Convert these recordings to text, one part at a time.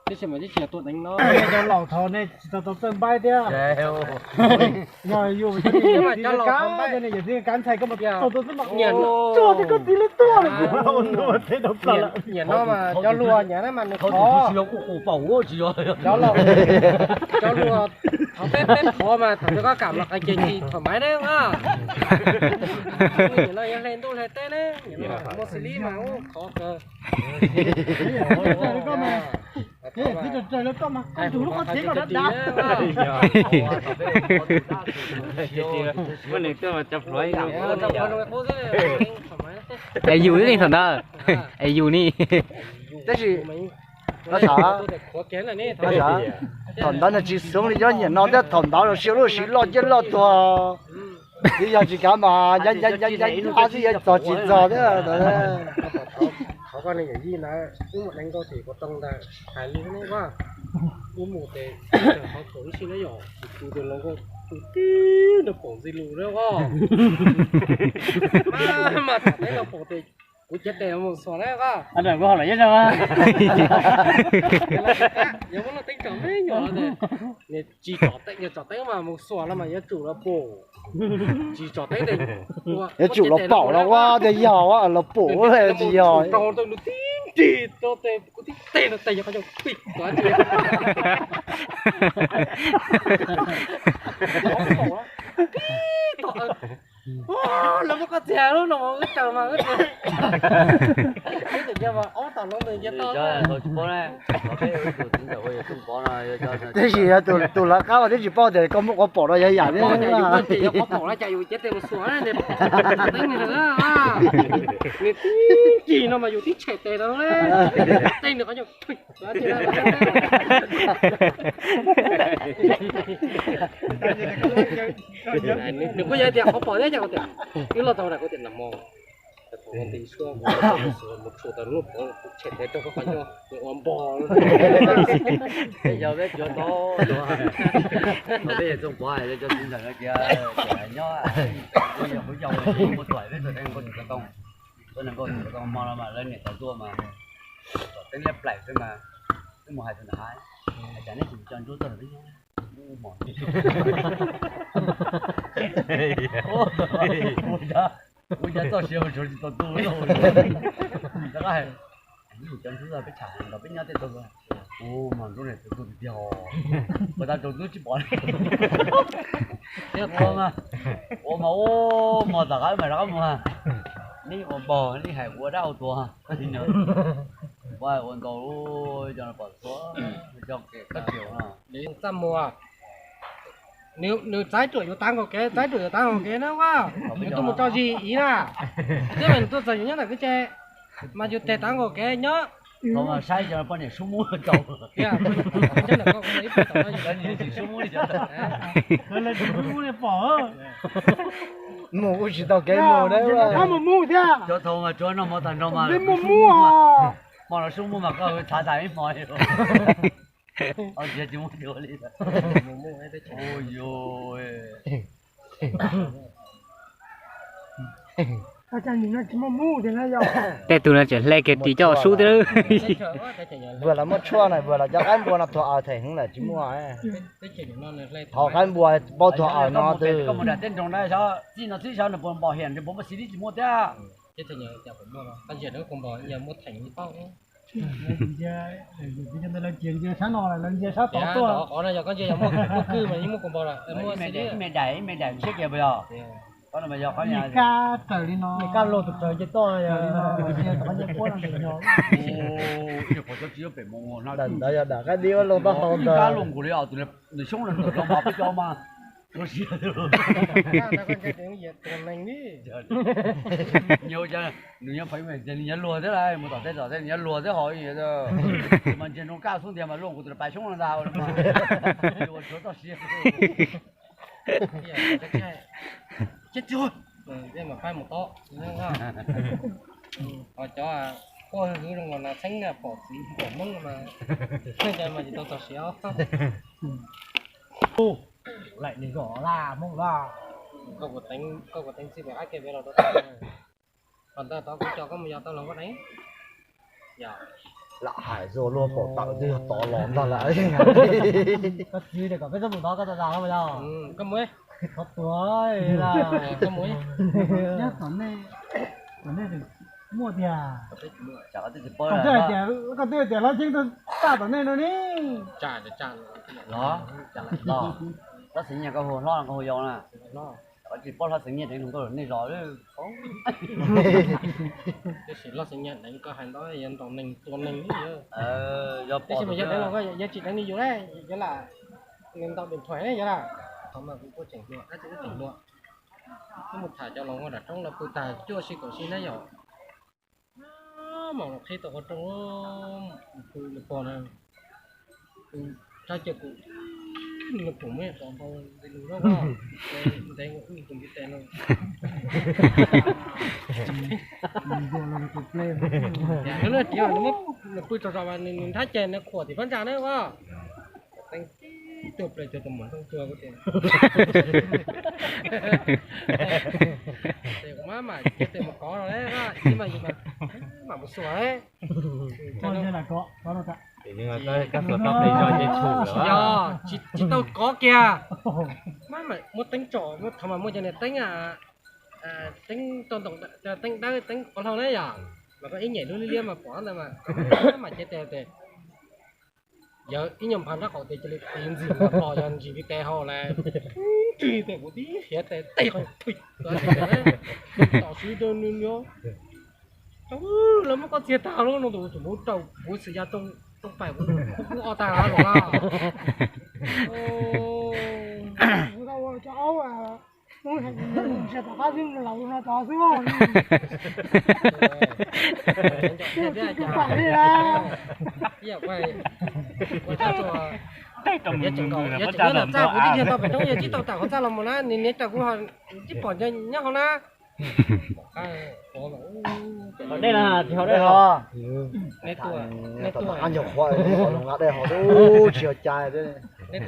Tab sis mas twb tsis yog tuaj deev no. Yog laus thaum nej tsis tau tau txawj npaib thiab. Yog yus cov laus thaum npaib, yog txiv kav ntxhais koj mas tau tau xwb mas tsuag tias koj txiv lub tuaj li kuv ua ntu teb rau plaws lawm. Nyiam no mas cov hluas nyiam na mas nws khov. Cov laus, cov hluas thaum peb peb qhuav mas thaum cov koj kam los qai ces tsis thoải mái na. Nyiam no yog hle ntuj hle teb na, nyiam no muaj xws li mas ub khov kawg. Es yus li thaum ntawd, es yus ni. Tab sis, no xav, no xav, thaum ntawd nws tsis xoob li cov nyiam no thiab, thaum ntawd los siv lub siv loj ciaj loj tuag. Twb yog tsis kav mas nyob nyob nyob nyob xwb, yuav txog tsis txog thiab. Thov koj ne yawm yij ntawd wb mus deev nkauj tim kuv too ntawd hais li no, wb mus tes qhov kaum ib si na yom, kuv tus hluas nkauj tus tib no pom ntxi lus na os. Mas tham peb no pom tes kuv cev tes mus xuas na os. Yog muab lub teeb tsom me nyuam los tes, nws tsis tsom teeb, yog tsom teeb mas mus xuas los mas yuav tsum los pom. Tsis tsom teeb tes yuav tsum los pom los ua tias yog los pom tsis yog. Tib nrig rau tes kuv tib teg no tes yog qhov ncauj pig tuav tsis. Lawv muab koj txiag lub no wb raws mas wb tseem cia mas ob tog loo ntawd cia tau. Tab sis tus lawv qab mas twb tsis paub tias koj muab quav pom no yog yam li. Yus muab tes yog quav pom no cas yus cev tes mus xuas ne, teeb nws tib nrig no mas yus tib tshem tes no, teeb nws qhov ncauj. Nws kuj yog tias qhov pom thiab, ces kuv tias wb los tau na, kuv tias nag hmo tis suab mus tshum tau lub pov tshem tes rau koj qhov ncauj nws ua npog. Yog peb cuav tau, peb yog Txooj Pov hais cov txiv ntxawm no tias nyob, yog kuv yau muab tuam peb txog teeb nkauj tsis tau tooj, tuab neeg nkauj tsis tau tooj hmo no mas lawv niam tais tuaj mas tsom teeb liab plaim xwb mas wb mus hais tus ntawd hais, cas neb tsis coj Ntsuab tuaj rau peb nyob hmo. Kuv cas txoj sia mas tsuav tsis tau tu rau cov Ntsuab peb tsham los peb nyob tej tau. Ub, mas Ntsuab niam tus tu tiag tiag, puas tas tsaus ntuj tsis pom. Ua mas, ua mas ub, hmo tom qab mas rov qab mus, neb ua npog neb hais ua dab ua tuag. Ua ntau cov pom txhua, cov kev qab tsev no. Txaj Muas, nws txav ruam yuav tav nkaus kev, txav ruam yuav tav nkaus kev na, nws tuaj mus tso zis ib na, thiab mas nws tuaj txog yus nyob ntawm kev tsev, mas yus tes tav nkaus kev nyob. Saib cov poj niam sub mub tau. Mus kuj tsis tau kev mus, mus mus thiab. Cov thaum mas tsuav noj mov tag nrho mas muaj muaj, hmo no sub mub mas koj txhav tas ib hmo. Tsis muaj li. Tej tug no tseem hle kiag ris coj sub thiab. Vuag los muaj tshuaj na, vuag los cov qaib npua no tuag aws them heev lawm tsis muaj. Thaum qaib npua paub tuag aws no twb. Txij no txhib xyov nws puas npom hiam nws puas muaj xis tib tsis muaj thiab. Ntsia sab no lawv ntsia sab tod tuaj. Qhov no yog koj ntsia yog muaj kwj mas yeej muaj kua npau lawm, ib me daim ib me daim siab kiag puas yog? Qhov no mas yog qhov kab raws li no, kab luaj tus raws nce toj yog li no, qhov nce puab no yog. Ntawm ntawd yog daim qaib dib luaj taub hau ntawd. Kab luaj nkaus li os, tus nws xyoob los ntawm no mas peb cov mas. Nws nyob pem tias nws nyob luag thiab lauj, mus tom tej tom tej nws nyob luag thiab hos. Mas ntsia nroo kab xub ntiag mas luaj nkaus tus pais xyoob no ntag. Ua tsuav txoj sia. Ho cov quaj hwj hwv zoo nkaus nas txheeb na, pom txiv pom Hmoob mas, mas tsis tau txog siav. Laim nws zom laj Hmoob laj. Koj kuv teev txij pem qab ke pem los rau tod. Qhov ntawd tod kuv coj koj mus yos tau los koj deev. Yog. Lam hais zoo luag pom tawm twb yog tod los ntag lawm. Koj txiv tias kom peb txhob mus tod, koj tau tas los yog? Koj mus, koj mus, nyob tom nej, tom nej muaj tiag. Koj twb tias hlob Xyeeb tau tsa tom nej no ne. Hlob Xeev Nyiaj, koj hu hlob koj hu yau na. Koj tsis paub hlob Xeev Nyiaj deev hluas nkauj nej zos. Tiam sis hlob Xeev Nyiaj deev koj hais ntau, yog ntaus neeg tua neeg. Tab sis mas yog deev los koj yuav tsis deev li yus ne, yuav lam nws ntaus điện thoại ne yog lawm. Qhov mas kuv kuj tseem hluas, dab tsi kuj tseem hluas. Twb mus tham cov hluas nkauj nram roob los pw tag cuaj sij kaum sij na yom. Mam los qhib tau qhov rooj, pw nws pog na, rab cia kuv nws pum me tov npau nti lus na, ntev tus ntiv tes no. Nws tias nws pw tsaug zog mas nws nthab ces nws khuam tim phab ntsa na os. Teeb tib tug ple cuag tus muam ntxooj tuag kuv tias. Ces kuv mam mam cev tes mus kov no, ib mas yus mam mus xuas. Yog, tsis tau kov kiag. Muab teeb tsom, thaum mas muaj cov niag teeb, teeb rau ntoo, teeb dawb teeb pov hlau na yom, mas koj ib nyem lub liab liab mas pom ntawd mas, mam cev tes tes. Yawg ib nyuag nphav nrab qaum tes cia li tiv ntxim los yog ntsis ntiv tes hau lawm. Nrig tes kuv tib hiav tes tej qhov tom siv rau nws nyob. Lawv muab koj txiag tag lub no tus tsum mus rau kuv xwm ya rooj pais kuv ob tag los. Kuv tib tag pem roob yog tsis tau tawm qhov txaj los mus na, nws niam raws kuv ho tsis pom nyob hauv na. Dej na, tsis haus dej haus. Neb tuaj, neb tuaj, nqa dej haus, tsis yog cai. Nws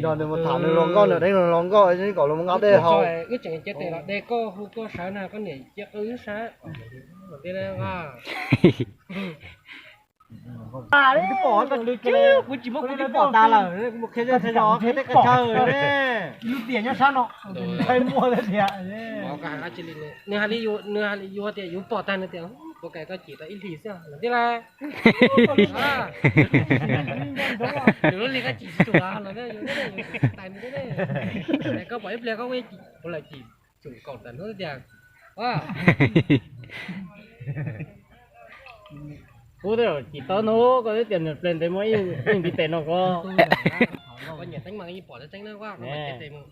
nrog nws mus tham nws hluas nkauj, nws deev nws hluas nkauj, kom los nqa dej haus. Wb tseem cia tes los de koj hu koj sawv na, koj niam cia qw wb sawv. Kuv tsis muab kuv twb pom tas lawm, kuv mus qhia zej qhia zos qhia teb qhia chaw ne. Lub tiam nyob sab no, muaj tias. Nws hais li yus tias yus pom tag nws tias, puas kam koj cim tau ib hlis xwb los tib lawm. Nws lub li koj cim tsis tsum los, yus tais nws, koj pom ib pliag koj ua ib, kuv lawm cim tsum kaum tawm hnub tias. Kuv twb cim tau hnub koj twb tias nws ple ntev muaj ib ntiv tes no ko. Koj nyiam teeb mas yeej pom tseeb tseeb na, koj mas cev tes mus,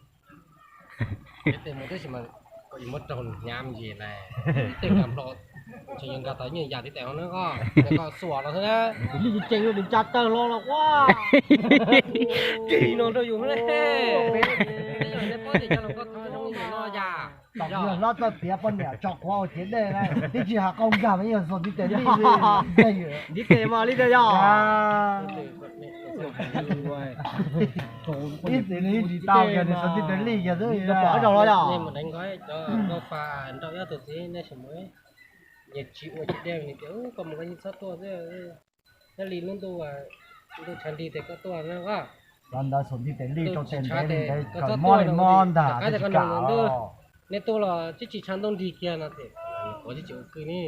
cev tes mus tab sis mas kom yus muab raug hnyav me ntsis na. Tej nkag nplo, ntshe yuav nkag tau nyiaj yam tib tes no na koj, koj xuas los xwb na. Li ces nws tsa tawg hlo los ua. Tig no rau yus ne. Neb paub tias cov hluas nkauj tho zoo li no yam. Hlob txawj piav poj niam tso quav ua cev dej na, tib tsis hais qau nkag mas yeej xuas ntiv tes li. Ntiv tes mas li tias yog. Ib txwm nws tsis tau kiag nws xuas ntiv tes li kiag xwb. Pom zaug los yog. Nkauj Fas nrog ob tug txiv nej sim mus, nyias tsis ua cev dej nws tias koj mus koj yeej txhob tuaj xwb. Nyob li lub ntuj, ntuj tshav nrig tes koj tuaj na. Cov ntawd xuas ntiv tes li rau tes ntev ntev kawm mob li mob ntag, tsis kam. Nej tuaj los twb tsis tshav ntuj nrig kiag no ces kuv twb tsis ua kwj ne.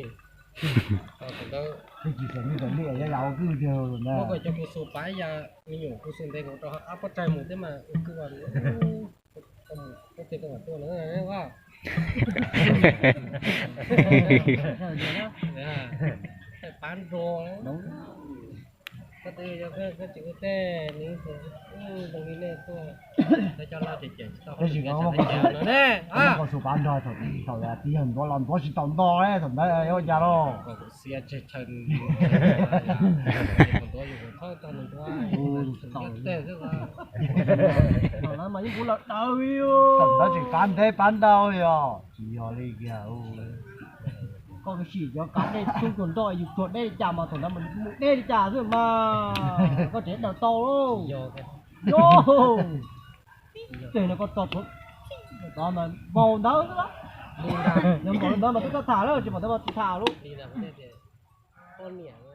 Thaum ntawd twb tsis xuas ntiv tes li, yam ua kwj tiag na. Muab kom cov kuv xus pav ib yam me nyuam kuv xus ntev kuv rau ab pob tsaig mus thiab mas ua kwj. Koj mus koj tes koj mam tuaj na. Pab nrog koj tes yog koj tsis ua tej nws zoo li nej tuaj, cov loj ces cem tsis tau. Tab sis koj xus pav nrog thaum tib yawg ntuav los ntuav tsis tau nto thaum ntawd ua cas los. Xiav tseg chaw ntuav yus thaub tag nws ntuav tej xwb. Thaum ntawd mas yeej kuv los daws li. Thaum ntawd tseem pav ntev pav ntau li os, tsis yog li kiag. Koj sim cov kav dej tub tuag nroj yus tuag deb li cas mas thaum ntawd mas mus deb li cas xwb mas koj tseem daws tau lauj. Yog, tib teg no koj tso tshuav tod mas npaum ntawd xwb. Yog npaum li ntawd mas twb txhob tham lawm, tsis npaum ntawd mas tsis tham lauj. poj niam